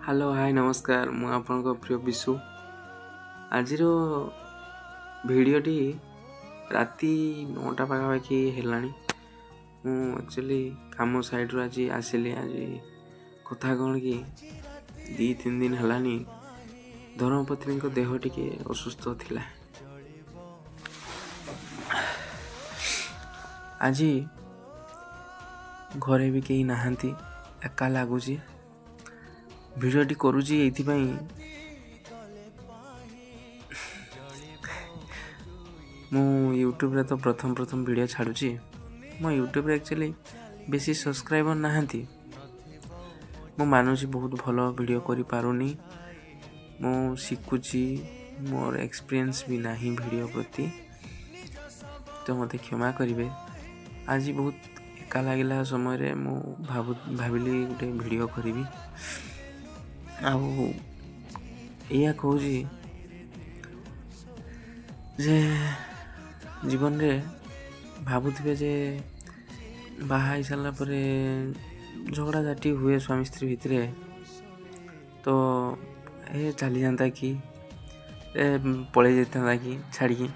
Hello, ହାଏ, ନମସ୍କାର। ମୁଁ ଆପଣଙ୍କ ପ୍ରିୟ ବିଶୁ। ଆଜିର ଭିଡ଼ିଓଟି ରାତି 9ଟା ପାଖାପାଖି ହେଲାଣି। ମୁଁ ଆକ୍ଚୁଆଲି କାମ ସାଇଡ଼ରୁ ଆଜି ଆସିଲି। ଆଜି କଥା କ'ଣ କି, 2-3 ଦିନ ହେଲାଣି ଧର୍ମପତ୍ନୀଙ୍କ ଦେହ ଟିକେ ଅସୁସ୍ଥ ଥିଲା। ଆଜି ଘରେ ବି କେହି ନାହାନ୍ତି, ଏକା ଲାଗୁଛି। ଭିଡ଼ିଓଟି କରୁଛି ଏଇଥିପାଇଁ, ମୁଁ ୟୁଟ୍ୟୁବରେ ତ ପ୍ରଥମ ପ୍ରଥମ ଭିଡ଼ିଓ ଛାଡ଼ୁଛି। ମୋ ୟୁଟ୍ୟୁବରେ ଆକ୍ଚୁଆଲି ବେଶୀ ସବସ୍କ୍ରାଇବର୍ ନାହାନ୍ତି। ମୁଁ ମାନୁଛି, ବହୁତ ଭଲ ଭିଡ଼ିଓ କରିପାରୁନି, ମୁଁ ଶିଖୁଛି, ମୋର ଏକ୍ସପିରିଏନ୍ସ ବି ନାହିଁ ଭିଡ଼ିଓ ପ୍ରତି, ତ ମୋତେ କ୍ଷମା କରିବେ। ଆଜି ବହୁତ ଏକା ଲାଗିଲା ସମୟରେ ମୁଁ ଭାବିଲି ଗୋଟେ ଭିଡ଼ିଓ କରିବି। ଆଉ ଏଇଆ କହୁଛି ଯେ ଜୀବନରେ ଭାବୁଥିବେ ଯେ ବାହା ହେଇସାରିଲା ପରେ ଝଗଡ଼ାଝାଟି ହୁଏ ସ୍ୱାମୀ ସ୍ତ୍ରୀ ଭିତରେ, ତ ଏ ଚାଲିଯାଆନ୍ତା କି, ଏ ପଳେଇ ଯାଇଥାନ୍ତା କି ଛାଡ଼ିକି,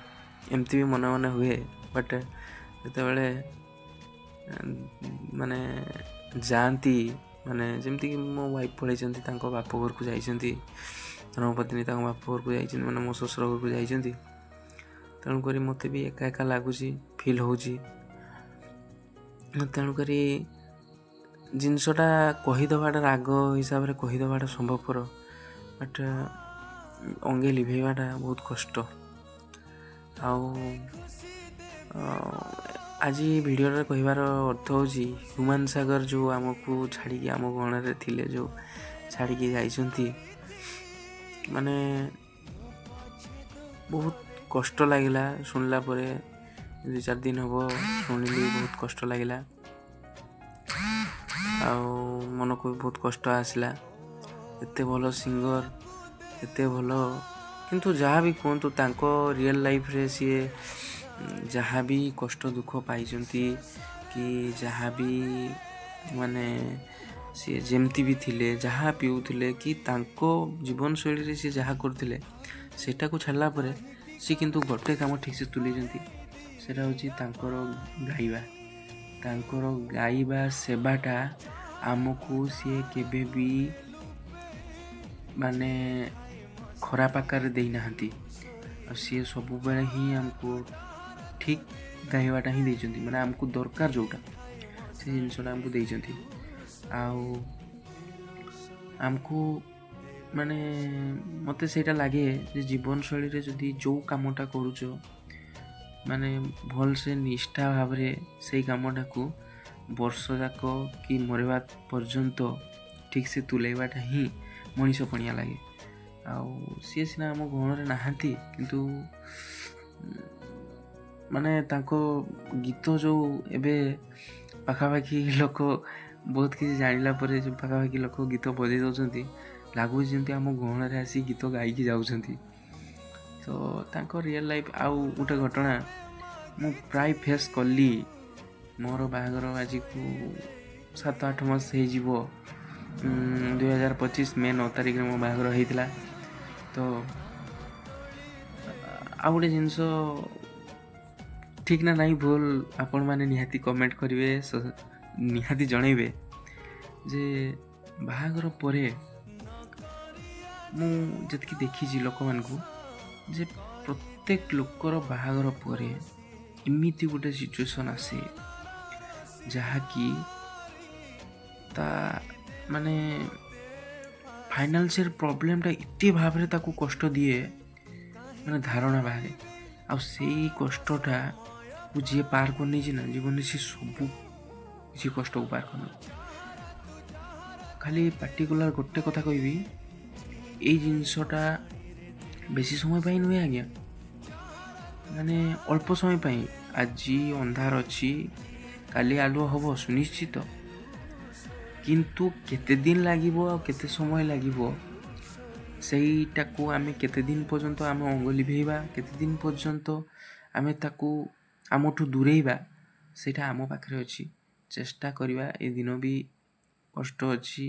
ଏମିତି ବି ମନେ ମନେ ହୁଏ। ବଟ୍ ଯେତେବେଳେ ମାନେ ଯାଆନ୍ତି, ମାନେ ଯେମିତିକି ମୋ ୱାଇଫ୍ ପଳେଇଛନ୍ତି, ତାଙ୍କ ବାପ ଘରକୁ ଯାଇଛନ୍ତି, ଧର୍ମପତ୍ନୀ ତାଙ୍କ ବାପ ଘରକୁ ଯାଇଛନ୍ତି, ମାନେ ମୋ ଶ୍ୱଶୁର ଘରକୁ ଯାଇଛନ୍ତି, ତେଣୁକରି ମୋତେ ବି ଏକା ଏକା ଲାଗୁଛି, ଫିଲ୍ ହେଉଛି। ତେଣୁକରି ଜିନିଷଟା କହିଦେବାଟା, ରାଗ ହିସାବରେ କହିଦେବାଟା ସମ୍ଭବପର, ବଟ୍ ଅଙ୍ଗେ ଲିଭେଇବାଟା ବହୁତ କଷ୍ଟ। ଆଉ ଆଜି ଭିଡ଼ିଓରେ କହିବାର ଅର୍ଥ ହେଉଛି, ହ୍ୟୁମାନ ସାଗର ଯେଉଁ ଆମକୁ ଛାଡ଼ିକି, ଆମ ଗହଣରେ ଥିଲେ, ଯେଉଁ ଛାଡ଼ିକି ଯାଇଛନ୍ତି, ମାନେ ବହୁତ କଷ୍ଟ ଲାଗିଲା ଶୁଣିଲା ପରେ। 2-4 ଦିନ ହେବ ଶୁଣିଲି, ବହୁତ କଷ୍ଟ ଲାଗିଲା ଆଉ ମନକୁ ବି ବହୁତ କଷ୍ଟ ଆସିଲା। ଏତେ ଭଲ ସିଙ୍ଗର, ଏତେ ଭଲ, କିନ୍ତୁ ଯାହା ବି କୁହନ୍ତୁ, ତାଙ୍କ ରିଅଲ୍ ଲାଇଫ୍ରେ ସିଏ ଯାହା ବି କଷ୍ଟ ଦୁଃଖ ପାଇଛନ୍ତି କି ଯାହା ବି, ମାନେ ସିଏ ଯେମିତି ବି ଥିଲେ, ଯାହା ପିଉଥିଲେ କି ତାଙ୍କ ଜୀବନଶୈଳୀରେ ସିଏ ଯାହା କରୁଥିଲେ, ସେଇଟାକୁ ଛାଡ଼ିଲା ପରେ ସିଏ କିନ୍ତୁ ଗୋଟେ କାମ ଠିକ୍ସେ ତୁଲେଇଛନ୍ତି, ସେଇଟା ହେଉଛି ତାଙ୍କର ଗାଇବା। ତାଙ୍କର ଗାଇବା ସେବାଟା ଆମକୁ ସିଏ କେବେ ବି ମାନେ ଖରାପ ଆକାରରେ ଦେଇନାହାନ୍ତି। ଆଉ ସିଏ ସବୁବେଳେ ହିଁ ଆମକୁ ଠିକ୍ ଗାଇବାଟା ହିଁ ଦେଇଛନ୍ତି, ମାନେ ଆମକୁ ଦରକାର ଯେଉଁଟା, ସେ ଜିନିଷଟା ଆମକୁ ଦେଇଛନ୍ତି। ଆଉ ଆମକୁ ମାନେ ମୋତେ ସେଇଟା ଲାଗେ ଯେ ଜୀବନଶୈଳୀରେ ଯଦି ଯେଉଁ କାମଟା କରୁଛ, ମାନେ ଭଲସେ ନିଷ୍ଠା ଭାବରେ ସେଇ କାମଟାକୁ ବର୍ଷ ଯାକ କି ମରିବା ପର୍ଯ୍ୟନ୍ତ ଠିକ୍ସେ ତୁଲେଇବାଟା ହିଁ ମଣିଷ ପଣିଆ ଲାଗେ। ଆଉ ସିଏ ସିନା ଆମ ଗହଣରେ ନାହାନ୍ତି, କିନ୍ତୁ ମାନେ ତାଙ୍କ ଗୀତ ଯେଉଁ ଏବେ ପାଖାପାଖି ଲୋକ ବହୁତ କିଛି ଜାଣିଲା ପରେ ଯେଉଁ ପାଖାପାଖି ଲୋକ ଗୀତ ବଜେଇ ଦେଉଛନ୍ତି, ଲାଗୁଛି ଯେମିତି ଆମ ଗହଣରେ ଆସି ଗୀତ ଗାଇକି ଯାଉଛନ୍ତି। ତ ତାଙ୍କ ରିଅଲ୍ ଲାଇଫ୍। ଆଉ ଗୋଟେ ଘଟଣା ମୁଁ ପ୍ରାୟ ଫେସ୍ କଲି। ମୋର ବାହାଘର ଆଜିକୁ 7-8 ମାସ ହେଇଯିବ। 2025 ମେ 9 ତାରିଖରେ ମୋ ବାହାଘର ହେଇଥିଲା। ତ ଆଉ ଗୋଟେ ଜିନିଷ, ଠିକ୍ ନା ନାହିଁ ଭୁଲ, ଆପଣମାନେ ନିହାତି କମେଣ୍ଟ କରିବେ, ନିହାତି ଜଣେଇବେ ଯେ ବାହାଘର ପରେ ମୁଁ ଯେତିକି ଦେଖିଛି ଲୋକମାନଙ୍କୁ ଯେ ପ୍ରତ୍ୟେକ ଲୋକର ବାହାଘର ପରେ ଏମିତି ଗୋଟେ ସିଚୁଏସନ୍ ଆସେ ଯାହାକି ତା ମାନେ ଫାଇନାନ୍ସିଆଲ୍ ପ୍ରୋବ୍ଲେମଟା ଏତେ ଭାବରେ ତାକୁ କଷ୍ଟ ଦିଏ, ମାନେ ଧାରଣା ବାହାରେ। ଆଉ ସେଇ କଷ୍ଟଟା ଯିଏ ପାର କରିନେଇଛି ନା ଜୀବନରେ, ସିଏ ସବୁ କିଛି କଷ୍ଟକୁ ପାର କରିନେବ। ଖାଲି ପାର୍ଟିକୁଲାର ଗୋଟେ କଥା କହିବି, ଏଇ ଜିନିଷଟା ବେଶୀ ସମୟ ପାଇଁ ନୁହେଁ ଆଜ୍ଞା, ମାନେ ଅଳ୍ପ ସମୟ ପାଇଁ। ଆଜି ଅନ୍ଧାର ଅଛି, କାଲି ଆଲୁଅ ହେବ ସୁନିଶ୍ଚିତ, କିନ୍ତୁ କେତେ ଦିନ ଲାଗିବ ଆଉ କେତେ ସମୟ ଲାଗିବ, ସେଇଟାକୁ ଆମେ କେତେ ଦିନ ପର୍ଯ୍ୟନ୍ତ ଆମେ ଅଙ୍ଗ ଲିଭେଇବା, କେତେ ଦିନ ପର୍ଯ୍ୟନ୍ତ ଆମେ ତାକୁ ଆମଠୁ ଦୂରେଇବା, ସେଇଟା ଆମ ପାଖରେ ଅଛି। ଚେଷ୍ଟା କରିବା। ଏ ଦିନ ବି କଷ୍ଟ ଅଛି,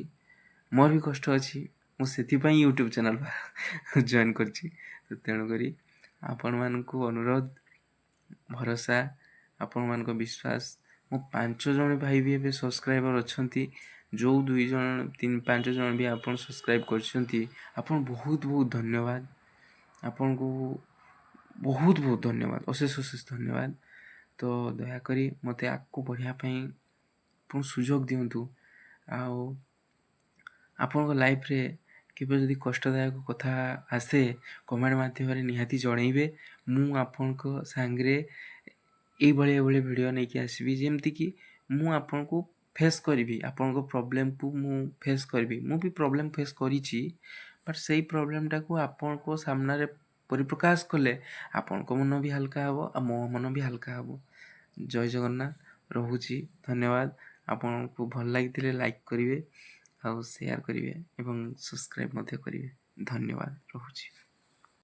ମୋର ବି କଷ୍ଟ ଅଛି। ମୁଁ ସେଥିପାଇଁ ୟୁଟ୍ୟୁବ୍ ଚ୍ୟାନେଲ୍ ଜଏନ୍ କରିଛି। ତ ତେଣୁକରି ଆପଣମାନଙ୍କୁ ଅନୁରୋଧ, ଭରସା, ଆପଣମାନଙ୍କ ବିଶ୍ୱାସ। ମୁଁ 5 ଜଣ ଭାଇ ବି ଏବେ ସବସ୍କ୍ରାଇବର୍ ଅଛନ୍ତି। ଯେଉଁ 2 ଜଣ, 3, 5 ଜଣ ବି ଆପଣ ସବସ୍କ୍ରାଇବ୍ କରିଛନ୍ତି, ଆପଣ ବହୁତ ବହୁତ ଧନ୍ୟବାଦ। ଆପଣଙ୍କୁ ବହୁତ ବହୁତ ଧନ୍ୟବାଦ, ଅଶେଷ ଅଶେଷ ଧନ୍ୟବାଦ। ତ ଦୟାକରି ମୋତେ ଆଗକୁ ବଢ଼ିବା ପାଇଁ ଆପଣ ସୁଯୋଗ ଦିଅନ୍ତୁ। ଆଉ ଆପଣଙ୍କ ଲାଇଫ୍ରେ କେବେ ଯଦି କଷ୍ଟଦାୟକ କଥା ଆସେ, କମେଣ୍ଟ ମାଧ୍ୟମରେ ନିହାତି ଜଣେଇବେ। ମୁଁ ଆପଣଙ୍କ ସାଙ୍ଗରେ ଏଇଭଳି ଏଇଭଳି ଭିଡ଼ିଓ ନେଇକି ଆସିବି, ଯେମିତିକି ମୁଁ ଆପଣଙ୍କୁ ଫେସ୍ କରିବି, ଆପଣଙ୍କ ପ୍ରୋବ୍ଲେମକୁ ମୁଁ ଫେସ୍ କରିବି। ମୁଁ ବି ପ୍ରୋବ୍ଲେମ୍ ଫେସ୍ କରିଛି, ବଟ୍ ସେଇ ପ୍ରୋବ୍ଲେମଟାକୁ ଆପଣଙ୍କ ସାମ୍ନାରେ ପରିପ୍ରକାଶ କଲେ ଆପଣଙ୍କ ମନ ବି ହାଲକା ହେବ ଆଉ ମୋ ମନ ବି ହାଲକା ହେବ। ଜୟ ଜଗନ୍ନାଥ, ରହୁଛି, ଧନ୍ୟବାଦ। ଆପଣଙ୍କୁ ଭଲ ଲାଗିଥିଲେ ଲାଇକ୍ କରିବେ ଆଉ ସେୟାର କରିବେ ଏବଂ ସବସ୍କ୍ରାଇବ୍ ମଧ୍ୟ କରିବେ। ଧନ୍ୟବାଦ, ରହୁଛି।